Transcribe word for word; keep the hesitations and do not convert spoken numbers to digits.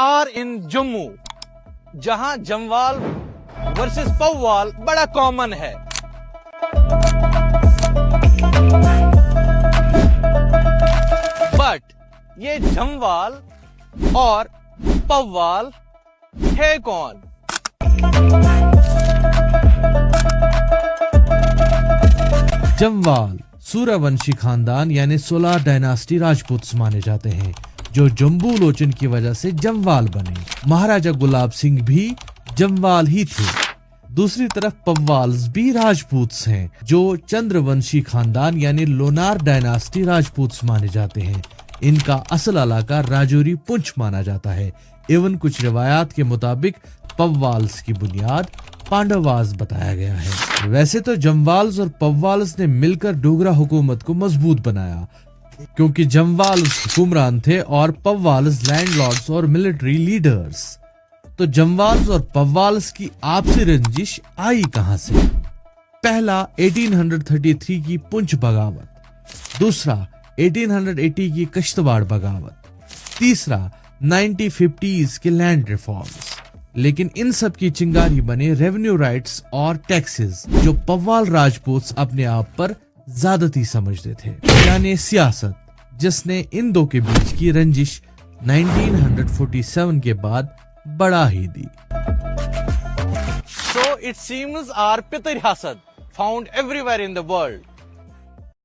are in Jammu, جہاں Jamwal versus پوال بڑا کامن ہے۔ بٹ یہ جموال اور پوال ہے کون؟ جموال سورہ ونشی خاندان یعنی سولار ڈائناسٹی راجپوتس مانے جاتے ہیں، جو جمبو لوچن کی وجہ سے جموال بنے۔ مہاراجہ گلاب سنگھ بھی جموال ہی تھے۔ دوسری طرف پوالز بھی راجپوتس ہیں، جو چندر ونشی خاندان یعنی لونار ڈائناسٹی راجپوتس مانے جاتے ہیں۔ ان کا اصل علاقہ راجوری پونچھ مانا جاتا ہے۔ ایون کچھ روایات کے مطابق پوالز کی بنیاد پانڈواز بتایا گیا ہے۔ ویسے تو جموالز اور پوالز نے مل کر ڈوگرا حکومت کو مضبوط بنایا، کیونکہ جموالز حکمران تھے اور پوالز لینڈ لارڈز اور ملٹری لیڈرز۔ تو جموالز اور پوالز کی آپسی رنجش آئی کہاں سے؟ پہلا، ایٹین ہنڈریڈ تھرٹی تھری کی پونچھ بغاوت۔ دوسرا، ایٹین ہنڈریڈ ایٹی کی کشتواڑ بغاوت۔ تیسرا، نائنٹین ففٹیز کے لینڈ ریفارمز۔ لیکن ان سب کی چنگاری بنے ریونیو رائٹس اور ٹیکسز، جو پوال راجپوتس اپنے آپ پر زیادتی سمجھتے تھے، یعنی سیاست، جس نے ان دو کے بیچ کی رنجش نائنٹین ہنڈریڈ فورٹی سیون کے بعد بڑھا ہی دی۔ So it seems our پتر حسد found everywhere in the world.